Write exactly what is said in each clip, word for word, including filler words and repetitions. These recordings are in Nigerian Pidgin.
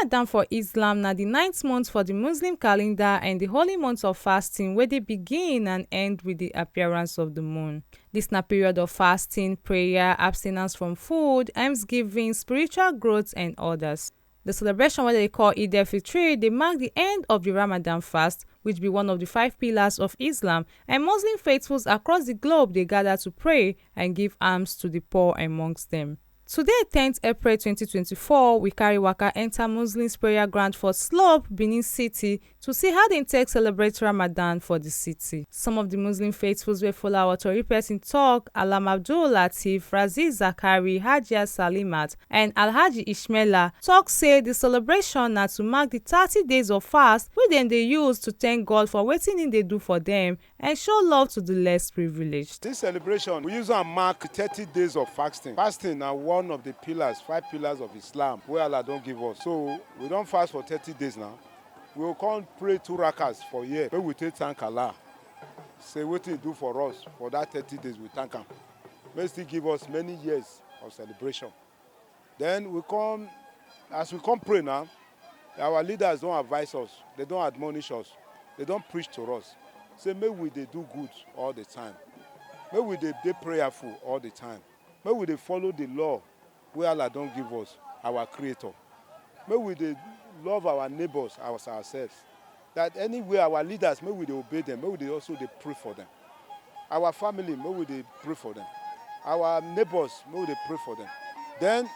Ramadan for Islam na the ninth month for the Muslim calendar and the holy month of fasting, where they begin and end with the appearance of the moon. This na period of fasting, prayer, abstinence from food, almsgiving, spiritual growth, and others. The celebration, wey they call Eid al-Fitr, they mark the end of the Ramadan fast, which be one of the five pillars of Islam, and Muslim faithfuls across the globe, they gather to pray and give alms to the poor amongst them. Today, tenth April twenty twenty-four, we carry waka enter Muslims prayer ground for Slope, Benin City, to see how they take celebrate Ramadan for the city. Some of the Muslim faithfuls wey follow our tori person talk, Alam Abdul Latif, Raziz Zakari, Hajia Salimat, and Alhaji Ishmaela, talk say the celebration na to mark the thirty days of fast wey dem dey use to thank God for wetin he dey do for them and show love to the less privileged. This celebration, we use and mark thirty days of fasting. Fasting na one of the pillars, five pillars of Islam wey Allah don give us. So we don fast for thirty days now. We go come pray two rakas for here, wey we take thank Allah. Say wetin he do for us for that thirty days, we thank am. Make still give us many years of celebration. Then we come, as we come pray now, our leaders don advise us, they don admonish us, they don preach to us. Say make we dey do good all the time. Make we dey dey prayerful all the time. Make we dey follow the law wey Allah don give us, our creator. Make we dey love our neighbors as ourselves. That anywhere our leaders, make we dey obey them, make we dey also dey pray for them. Our family, make we dey pray for them. Our neighbors, make we dey pray for them. Then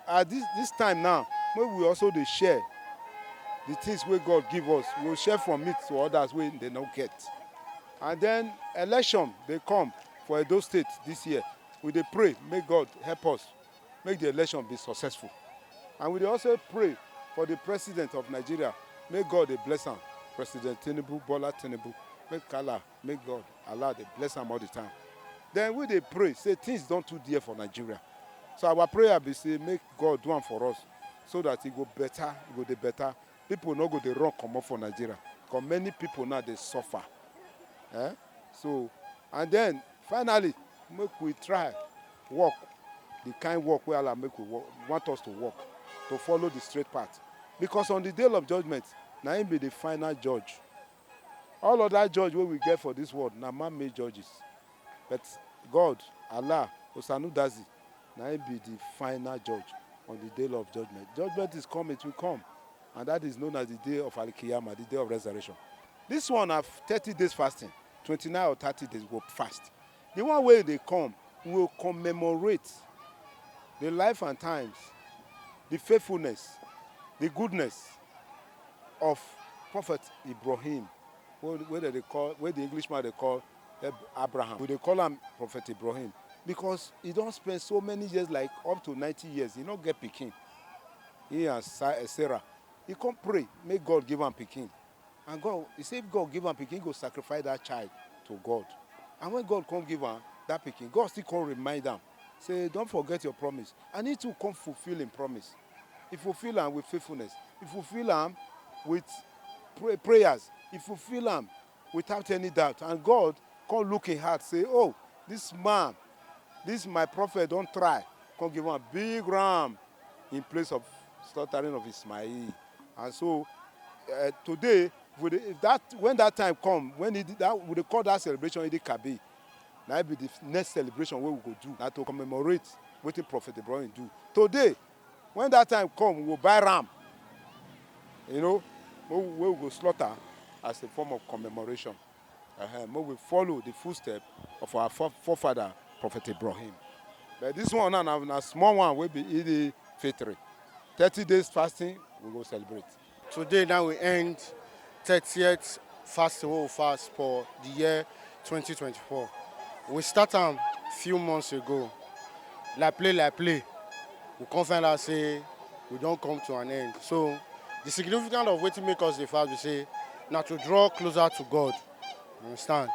at this, this time now, make we also dey share the things wey God give us. We go share from it to others wey they no get. And then election dey come for Edo State this year. We dey pray make God help us make the election be successful. And we dey also pray for the president of Nigeria, make God dey bless am, President Tinubu, Bola Tinubu, make Allah, make God, Allah dey bless am all the time. Then we dey pray say things don too dear for Nigeria. So our prayer be say make God do am for us so that e go better, e go dey better. People no go dey run comot for Nigeria, because many people now dey suffer. Eh? So, and then finally, make we try work the kind work wey Allah make we work, want us to work, to follow the straight path. Because on the day of judgment, na him be the final judge. All other judge wey we get for this world na man-made judges. But God, Allah, Osanudazi, na him be the final judge on the day of judgment. Judgment is coming, it will come. And that is known as the day of Al-Qiyamah, the day of resurrection. This one na thirty days fasting, twenty-nine or thirty days we go fast. The one wey dey come, we will commemorate the life and times, the faithfulness, the goodness of Prophet Ibrahim, wey, wey dem dey call, wey the Englishman dey call Ab-, Abraham. We dey call am Prophet Ibrahim because he don spend so many years, like up to ninety years, he no get pikin. He and Sa-, eh, Sarah, he come pray make God give am pikin. And God, he say if God give am pikin, he go sacrifice that child to God. And when God come give am that pikin, God still come remind am, say, "Don't forget your promise." And he too come fulfill him promise. He fulfill am with faithfulness. He fulfill am with pray-, prayers. He fulfill am without any doubt. And God come look him heart, say, "Oh, this man, this my prophet don try, come give am big ram in place of slaughtering of Ismail." And so, eh, today, we dey, if that, when that time come, when he did that, we dey call that celebration Eid Kabir. Na it be the next celebration wey we go do, na to commemorate wetin Prophet Ibrahim do. Today, when that time come, we go buy ram, you know, wey, wey we go slaughter as a form of commemoration. Uh-huh. Make we follow the footstep of our fore-, forefather, Prophet Ibrahim. But this one now na, na small one wey be Eid Fitri. Thirty days fasting, we go celebrate. Today now we end thirtieth fast wey we fast for the year twenty twenty-four. We start am few months ago. Like play, like play, we come find out say we don come to an end. So the significance of wetin make us dey fast be say na to draw closer to God. You understand?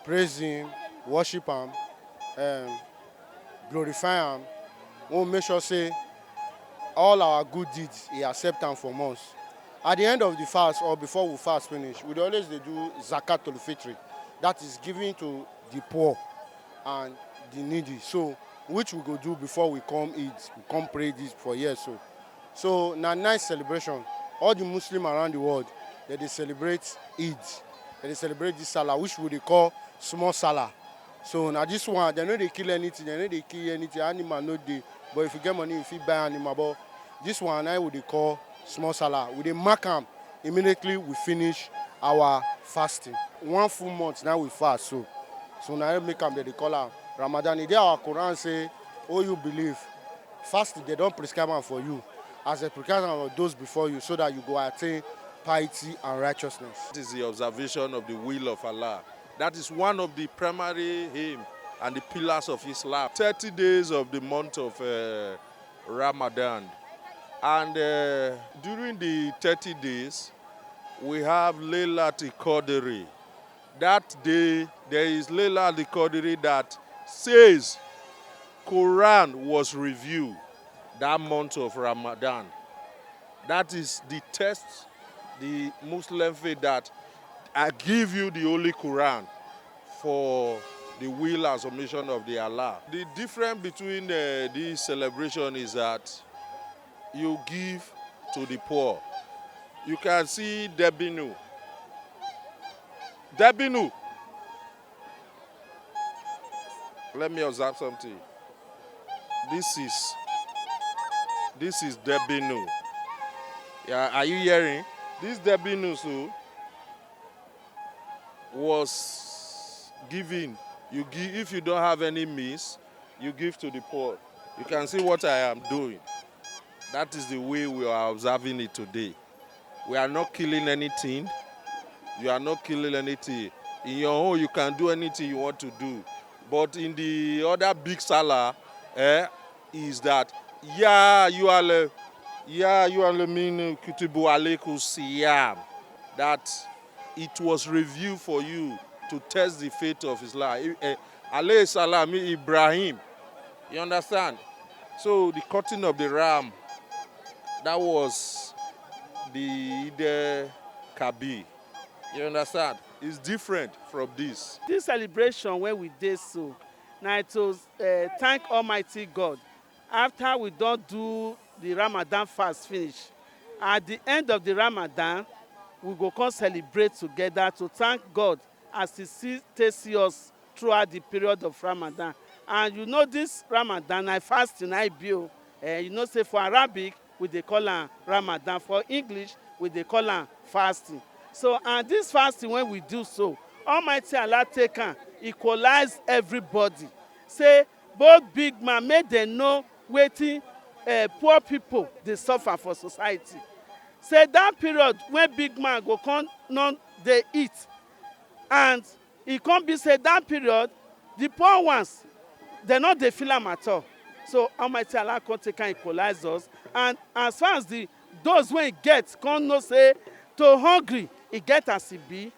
Praise him, worship am, um, glorify am. We make sure say all our good deeds, he accept am from us. At the end of the fast or before we fast finish, we dey always dey do Zakatul Fitri. That is giving to the poor and the needy. So, which we go do before we come eat, we come pray this for here so. So na nice celebration. All the Muslim around the world, dem dey celebrate Eid. Dem dey celebrate this Salah, which we dey call small Salah. So na this one, dem no dey kill anything, dem no dey kill anything, animal no dey. But if you get money, you fit buy animal. But this one, na we dey call small Salah. We dey mark am immediately we finish our fasting. One full month now we fast, so, so na im make am dem dey call am Ramadan. E dey our Quran say, "Oh, you believe, fasting dem don prescribe am for you as dem prescribe am for those before you, so that you go attain piety and righteousness." It is the observation of the will of Allah. That is one of the primary aim and the pillars of Islam. Thirty days of the month of, uh, Ramadan. And, uh, during the thirty days, we have Laylatul Qadri. That day, there is Laylatul Qadri that says Quran was revealed that month of Ramadan. That is the test, the Muslim faith, that I give you the Holy Quran for the will and submission of the Allah. The difference between, uh, this celebration is that you give to the poor. You can see Debinu. Debinu. Let me observe something. This is, this is Debinu. Yeah, are you hearing? This Debinu so was given. You give, if you don't have any means, you give to the poor. You can see what I am doing. That is the way we are observing it today. We are not killing anything. You are not killing anything. In your own, you can do anything you want to do. But in the other big Salah, eh, is that, "Ya ayyuhal, ya ayyuhal ladhina amanu kutiba alaykumus siyam." That it was revealed for you to test the faith of Islam. Eh, eh, alayhi salam, Ibrahim. You understand? So the cutting of the ram, that was the Eid Kabir. You understand? It's different from this. This celebration wey we dey so, na to, eh, thank Almighty God. After we don do the Ramadan fast finish, at the end of the Ramadan, we go come celebrate together to thank God as He still take see us throughout the period of Ramadan. And you know, this Ramadan na fasting na e be o. Eh, you know say for Arabic, we dey call am Ramadan. For English, we dey call am fasting. So, and this fasting wey we do so, Almighty Allah take am equalize everybody. Say both big man, make dem know wetin, eh, poor people dey suffer for society. Say that period when big man go come no dey eat, and e come be say that period, the poor ones, dem no dey feel am at all. So Almighty Allah come take am equalize us, and as far as the, those wey get come know say to hungry, e get as e be.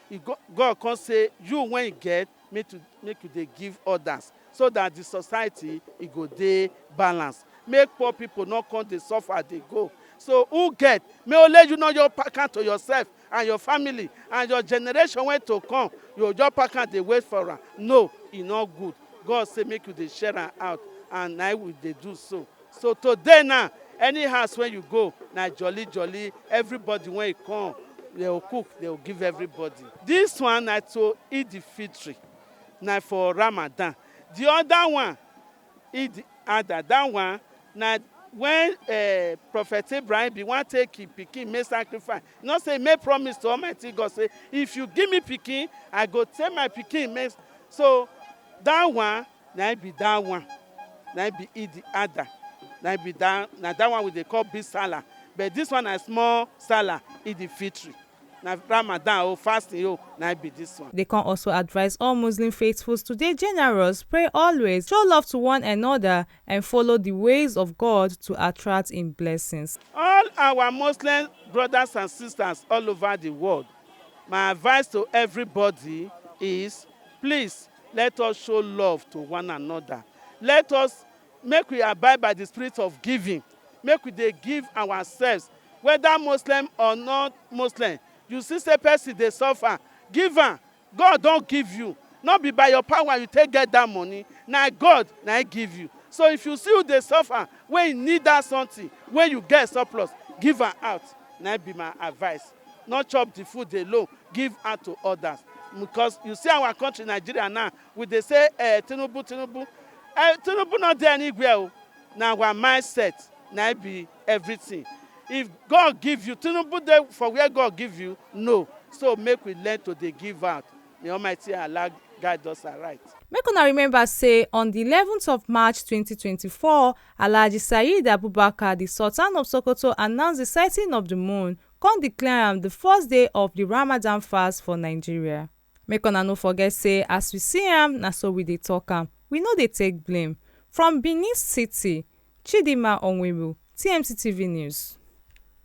E go, God come say, "You wey get, make to, make you dey give others, so that the society e go dey balance. Make poor people no come dey suffer dey go." So who get, make only you no just pack am to yourself and your family and your generation wey to come. You just pack am dey wait for am. No, e no good. God say make you dey share am out, and na we dey do so. So today now, any house wey you go, na jolly jolly. Everybody wey e come, dem go cook, dem go give everybody. This one na to Eid Fitri, na for Ramadan. The other one, Eid Adha, that one na when, eh, Prophet Ibrahim bin wan take him pikin make sacrifice. You know say he make promise to Almighty God say, "If you give me pikin, I go take my pikin make." So that one, na e be that one. Na e be Eid Adha. Na e be that, na that one we dey call big Salah. But this one na small Salah, Eid Fitri. Na Ramadan o, fasting o, na e be this one. They can also advise all Muslim faithfuls to dey generous, pray always, show love to one another, and follow the ways of God to attract in blessings. All our Muslim brothers and sisters all over the world, my advice to everybody is, please, let us show love to one another. Let us, make we abide by the spirit of giving. Make we dey give ourselves, whether Muslim or not Muslim. You see say person dey suffer, give am. God don give you. No be by your power you take get that money. Na God na e give you. So if you see who dey suffer, wey e need that something, wey you get surplus, give am out. Na im be my advice. No chop the food alone, give out to others. Because you see our country, Nigeria now, we dey say, eh, Tinubu, Tinubu. Eh, Tinubu no dey anywhere o. Na our mindset, na im be everything. If God give you, Tinubu dey for where God give you, no. So make we learn to dey give out. May Almighty Allah guide us aright. Make una remember say on the eleventh of March twenty twenty-four, Alhaji Saheed Abubakar, the Sultan of Sokoto, announced the sighting of the moon, come declare am the first day of the Ramadan fast for Nigeria. Make una no forget say as we see am, na so we dey talk am. We no dey take blame. From Benin City, Chidinma Onwenu, T M C T V News.